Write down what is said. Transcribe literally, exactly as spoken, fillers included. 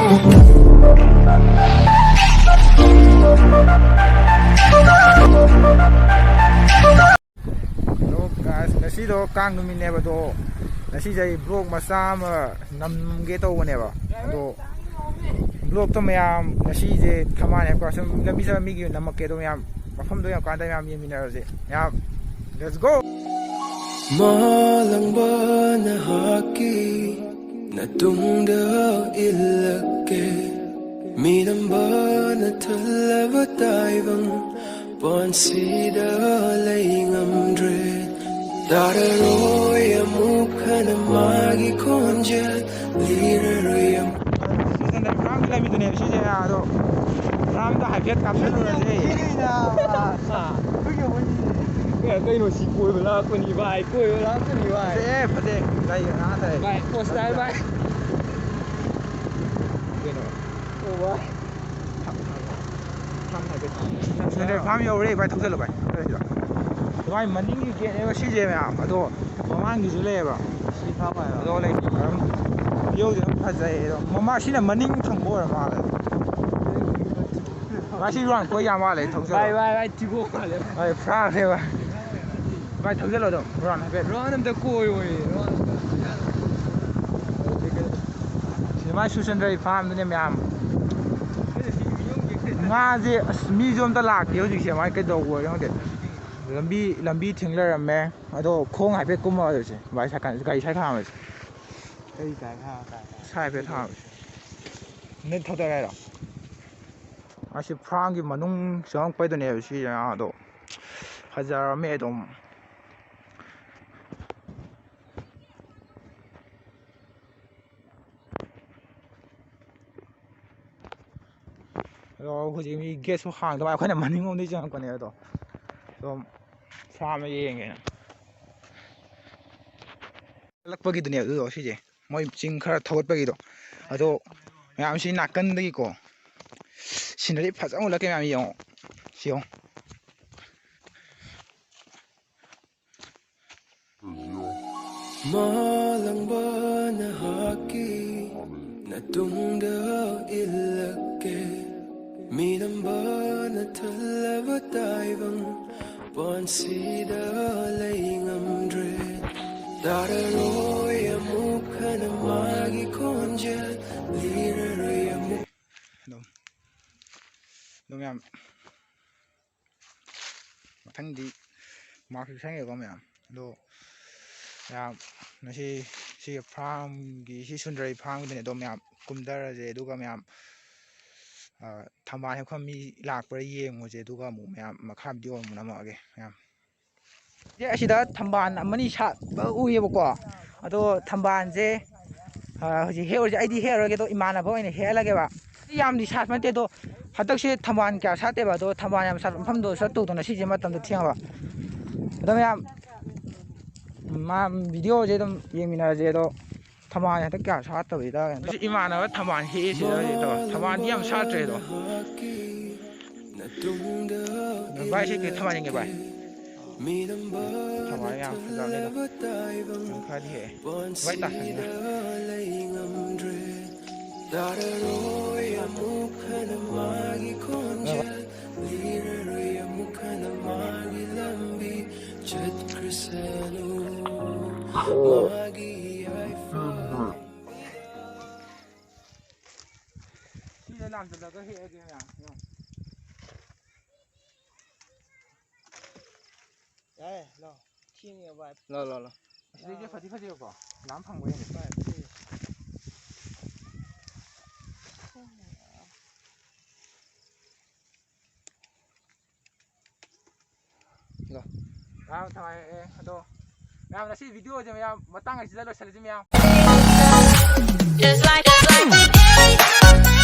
Hello guys, ꯉꯁꯤꯗꯣ ꯀꯥꯡ ꯅꯨꯃꯤꯠꯅꯦꯕ, ꯑꯗꯣ ꯉꯁꯤꯁꯦ ꯑꯩ vlog ꯃꯆꯥ ꯑꯃ ꯅꯝꯒꯦ ꯇꯧꯕꯅꯦꯕ꯫ ꯑꯗꯣ vlogꯇꯣ ꯃꯌꯥꯝ ꯉꯁꯤꯁꯦ ꯊꯝꯃꯅꯦꯕꯀꯣ, ꯁꯨꯝ ꯂꯝꯕꯤ ꯆꯠꯄ ꯃꯤꯒꯤ ꯅꯝꯃꯛꯀꯦ꯫ ꯑꯗꯣ ꯃꯌꯥꯝ ꯃꯐꯝꯗꯣ ꯌꯥꯝ ꯀꯥꯟꯗ ꯃꯌꯥꯝ ꯌꯦꯡꯃꯤꯟꯅꯔꯁꯦ꯫ ꯃꯌꯥꯝ let's go! ꯃꯥꯂꯪꯕ ꯅꯍꯥꯛꯀꯤ ꯅꯇꯨꯡꯗ ꯏꯜꯂꯛꯀꯦ꯫ ꯃꯤꯅꯝꯕꯅ ꯊꯜꯂꯕ ꯇꯥꯏꯕꯪ ꯄꯥꯟꯁꯤꯗ ꯂꯩ ꯉꯝꯗ꯭ꯔꯦ꯫ ꯇꯥꯔꯔꯣꯏ ꯑꯃꯨꯛ ꯍꯟꯅ ꯃꯥꯒꯤ ꯈꯣꯟꯖꯦꯜ, ꯂꯤꯔꯔꯣꯏ ꯑꯃꯨꯛ꯫ ꯁꯤꯗ ꯐꯥꯔꯝ ꯂꯩꯕꯤꯗꯨꯅꯦꯕ ꯁꯤꯁꯦ, ꯑꯗꯣ ꯐꯥꯔꯝꯗ ꯍꯥꯏꯐꯦꯠ ꯀꯥꯞꯁꯜꯂꯨꯔꯁꯦ꯫ ꯑꯦ, ꯀꯩꯅꯣ ꯁꯤ ꯀꯣꯏꯕ ꯂꯥꯛꯄꯅꯤ ꯚꯥꯏ, ꯀꯣꯏꯕ ꯂꯥꯛꯄꯅꯤ ꯚꯥꯏ꯫ ꯐꯖꯩꯌꯦ, ꯐꯖꯩ꯫ ꯚꯥꯏ, ꯉꯥ ꯊꯥꯏ꯫ ꯚꯥꯏ, post ꯇꯥꯏ ꯚꯥꯏ꯫ ꯀꯩꯅꯣ? ꯑꯣ ꯚꯥꯏ꯫ ꯐꯥꯔꯝ ꯍꯥꯏꯐꯦꯠ ꯁꯦꯟꯇꯔ ꯐꯥꯔꯝ ꯌꯧꯔꯦ ꯚꯥꯏ, ꯊꯧꯖꯜꯂꯣ ꯚꯥꯏ꯫ ꯚꯥꯏ, ꯃꯅꯤꯡꯒꯤ gateꯅꯦꯕ ꯁꯤꯁꯦ ꯃꯌꯥꯝ, ꯑꯗꯣ ꯃꯃꯥꯡꯒꯤꯁꯨ ꯂꯩꯌꯦꯕ꯫ ꯁꯤ ꯐꯥꯔꯝ ꯍꯥꯏꯕ꯫ ꯑꯗꯣ ꯂꯩ꯫ Viewꯁꯦ ꯑꯗꯨꯝ ꯐꯖꯩ꯫ ꯑꯗꯣ ꯃꯃꯥ ꯁꯤꯅ ꯃꯅꯤꯡ ꯊꯪꯕ ꯑꯣꯏꯔ ꯃꯥꯜꯂꯦ꯫ ꯚꯥꯏ, ꯁꯤ ꯌꯥꯝ ꯀꯣꯏ ꯌꯥꯝ ꯃꯥꯜꯂꯦ, ꯊꯧꯖꯜꯂꯣ꯫ ꯚꯥꯏ, ꯚꯥꯏ, ꯚꯥꯏ, ꯊꯤꯕꯣꯡ ꯃꯥꯜꯂꯦ꯫ ꯚꯥꯏ, ꯐꯥꯔꯝꯅꯦꯕ꯫ ꯚꯥꯏ, ꯊꯧꯖꯜꯂꯣ ꯑꯗꯨꯝ꯫ Round ꯍꯥꯏꯐꯦꯠ꯫ Round ꯑꯝꯇ ꯀꯣꯏꯌꯣꯌꯦ, round ꯑꯝꯇ꯫ ꯁꯤ ꯃꯥꯏ ꯁꯨꯔꯆꯟꯗ꯭ꯔꯒꯤ ꯐꯥꯔꯝꯗꯨꯅꯦ ꯃꯌꯥꯝ꯫ ꯉꯥꯁꯦ, ꯑꯁ, ꯃꯤꯁꯨ ꯑꯝꯇ ꯂꯥꯛꯇꯦ ꯍꯧꯖꯤꯛꯁꯦ, ꯃꯥꯏ ꯀꯩꯗꯧꯕꯅꯣ ꯈꯪꯗꯦ꯫ ꯂꯝꯕꯤ, ꯂꯝꯕꯤ ꯊꯤꯡ ꯂꯩꯔꯝꯃꯦ꯫ ꯑꯗꯣ ꯈꯣꯡ ꯍꯥꯏꯐꯦꯠ ꯀꯨꯝꯃꯒ ꯆꯠꯁꯦ꯫ ꯚꯥꯏ, ꯁꯥꯏꯀꯜ, ꯒꯥꯔꯤ ꯁꯥꯏ ꯈꯥꯝꯃꯁꯦ꯫ ꯀꯔꯤ ꯁꯥꯏ ꯈꯥꯝꯃ ꯀꯥꯏ? ꯁꯥꯏ ꯍꯥꯏꯐꯦꯠ ꯈꯥꯝꯃꯁꯦ꯫ ꯅꯪ ꯊꯧꯗꯔꯦ ꯍꯥꯏꯔꯣ? ꯑꯁꯤ ꯐꯥꯔꯝꯒꯤ ꯃꯅꯨꯡ ꯆꯪꯉꯛꯄꯩꯗꯨꯅꯦꯕ ꯁꯤ ꯖꯒꯥꯗꯣ꯫ ꯐꯖꯔꯝꯃꯦ ꯑꯗꯨꯝ꯫ ꯑꯗꯣ ꯍꯧꯖꯤꯛ ꯃꯤ gateꯁꯨ ꯍꯥꯡꯗꯕ, ꯑꯩꯈꯣꯏꯅ ꯃꯅꯤꯡꯂꯣꯝꯗꯒꯤ ꯆꯪꯉꯛꯄꯅꯦ꯫ ꯑꯗꯣ ꯑꯗꯨꯝ ꯐꯥꯔꯝ ꯌꯦꯡꯒꯦꯅ꯫ ꯀꯠꯂꯛꯄꯒꯤꯗꯨꯅꯦ ꯑꯗꯨꯗꯣ ꯁꯤꯁꯦ, ꯃꯣꯏ ꯆꯤꯡ ꯈꯔ ꯊꯧꯒꯠꯄꯒꯤꯗꯣ꯫ ꯑꯗꯣ ꯃꯌꯥꯝꯁꯤ ꯅꯥꯀꯟꯗꯒꯤꯀꯣ scenery ꯐꯖꯅ ꯎꯠꯂꯛꯀꯦ ꯃꯌꯥꯝ, ꯌꯦꯡꯉꯣ꯫ ꯁꯤ ꯌꯦꯡꯉꯣ꯫ ꯃꯥꯂꯪꯕ ꯅꯍꯥꯛꯀꯤ ꯇꯨꯡꯗ ꯏꯜꯂꯛꯀꯦ꯫ ꯃꯤꯅꯝꯕꯅ ꯊꯜꯂꯕ ꯇꯥꯏꯕꯪ ꯄꯥꯟꯁꯤꯗ ꯂꯩ ꯉꯝꯗ꯭ꯔꯦ꯫ ꯇꯥꯔꯔꯣꯏ ꯑꯃꯨꯛ ꯍꯟꯅ ꯃꯥꯒꯤ ꯈꯣꯟꯖꯦꯜ, ꯂꯤꯔꯔꯣꯏ ꯑꯃꯨꯛ꯫ ꯑꯗꯨꯝ ꯑꯗꯨꯝ ꯌꯥꯝ ꯃꯊꯪꯗꯤ ꯃꯥꯔꯛꯁꯨ ꯁꯪꯉꯦꯀꯣ ꯃꯌꯥꯝ꯫ ꯑꯗꯣ ꯃꯌꯥꯝ, ꯉꯁꯤ ꯁꯤꯒꯤ ꯐꯥꯔꯝꯒꯤ, ꯁꯤ ꯁꯨꯟꯗ꯭ꯔꯩ ꯐꯥꯔꯝꯒꯤꯗꯅꯦ꯫ ꯑꯗꯣ ꯃꯌꯥꯝ ꯀꯨꯝꯊꯔꯁꯦ, ꯑꯗꯨꯒ ꯃꯌꯥꯝ, ꯑ, ꯊꯝꯕꯥꯜ ꯍꯦꯛꯐꯝ ꯃꯤ ꯂꯥꯛꯄ꯭ꯔꯥ ꯌꯦꯡꯉꯨꯁꯦ, ꯑꯗꯨꯒ ꯑꯃꯨꯛ ꯃꯌꯥꯝ ꯃꯈꯥ ꯚꯤꯗꯤꯑꯣ ꯑꯃꯨꯛ ꯅꯝꯃꯛꯑꯒꯦ ꯃꯌꯥꯝ꯫ ꯁꯦ, ꯑꯁꯤꯗ ꯊꯝꯕꯥꯜ ꯑꯃꯅꯤ ꯁꯥꯠꯄ ꯎꯏꯌꯦꯕꯀꯣ꯫ ꯑꯗꯣ ꯊꯝꯕꯥꯜꯁꯦ, ꯑ, ꯍꯧꯖꯤꯛ ꯍꯦꯛꯎꯔꯁꯦ꯫ ꯑꯩꯗꯤ ꯍꯦꯛꯑꯔꯣꯏꯒꯦ, ꯑꯗꯣ ꯏꯃꯥꯟꯅꯕ ꯑꯣꯏꯅ ꯍꯦꯛꯍꯜꯂꯒꯦꯕ꯫ ꯌꯥꯝꯗꯤ ꯁꯥꯠꯄ ꯅꯠꯇꯦ, ꯑꯗꯣ ꯍꯟꯗꯛꯁꯦ ꯊꯝꯕꯥꯜ ꯀꯌꯥ ꯁꯥꯠꯇꯦꯕ꯫ ꯑꯗꯣ ꯊꯝꯕꯥꯜ ꯌꯥꯝ ꯁꯥꯠꯄ ꯃꯐꯝꯗꯣ ꯆꯠꯇꯧꯗꯅ ꯁꯤꯁꯦ ꯃꯇꯝꯗꯣ ꯊꯦꯡꯉꯕ꯫ ꯑꯗꯣ ꯃꯌꯥꯝ, ꯃꯥ ꯚꯤꯗꯤꯑꯣꯁꯦ ꯑꯗꯨꯝ ꯌꯦꯡꯃꯤꯟꯅꯔꯁꯦ꯫ ꯑꯗꯣ ꯊꯝꯕꯥꯜ ꯍꯟꯗꯛ ꯀꯌꯥ ꯁꯥꯠꯇꯕꯩꯗ ꯀꯩꯅꯣ ꯇꯧ-, ꯏꯃꯥꯟꯅꯕ ꯊꯝꯕꯥꯜ ꯍꯦꯛꯏꯁꯤꯗ ꯀꯩꯅꯣ ꯇꯧ-, ꯊꯝꯕꯥꯜꯗꯤ ꯌꯥꯝ ꯁꯥꯠꯇ꯭ꯔꯦ ꯑꯗꯣ꯫ ꯚꯥꯏ, ꯁꯤ ꯀꯩ ꯊꯝꯕꯥꯜ ꯌꯦꯡꯒꯦ ꯚꯥꯏ? ꯊꯝꯕꯥꯜ ꯌꯥꯝ ꯐꯖꯕꯅꯦ ꯑꯗꯣ꯫ ꯌꯥꯝ ꯈꯔꯗꯤ ꯍꯦꯛꯑꯦ꯫ ꯚꯥꯏ, ꯇꯥꯁꯟꯒꯦ꯫ ꯇꯥꯔꯔꯣꯏ ꯑꯃꯨꯛ ꯍꯟꯅ ꯃꯥꯒꯤ ꯈꯣꯟꯖꯦꯜ, ꯂꯤꯔꯔꯣꯏ ꯑꯃꯨꯛ ꯍꯟꯅ ꯃꯥꯒꯤ ꯂꯝꯕꯤ ꯆꯠꯈ꯭ꯔꯁꯅꯨ꯫ ꯃꯥꯒꯤ ꯌꯥꯏꯐ ꯁꯤꯗ ꯂꯥꯝꯁꯤꯜꯂꯒ ꯍꯦꯛꯑꯒꯦ ꯃꯌꯥꯝ꯫ ꯌꯥꯏ, ꯂꯥꯎ꯫ ꯊꯦꯡꯉꯦ ꯚꯥꯏ꯫ ꯂꯥꯎ, ꯂꯥꯎ, ꯂꯥꯎ꯫ ꯑꯁꯤꯗꯩꯁꯦ ꯐꯗꯤ ꯐꯖꯩꯕꯀꯣ꯫ ꯂꯥꯝ ꯐꯪꯕ ꯍꯦꯜꯂꯦ꯫ ꯚꯥꯏ, ꯁꯤ꯫ ꯂꯥꯎ꯫ ꯃꯌꯥꯝ ꯊꯝꯃꯛꯑꯦ ꯑꯗꯣ꯫ ꯃꯌꯥꯝ ꯉꯁꯤ ꯚꯤꯗꯤꯑꯣꯁꯦ ꯃꯌꯥꯝ ꯃꯇꯥꯡ ꯑꯁꯤꯗ ꯂꯣꯏꯁꯤꯜꯂꯁꯤ ꯃꯌꯥꯝ꯫ Just like, just like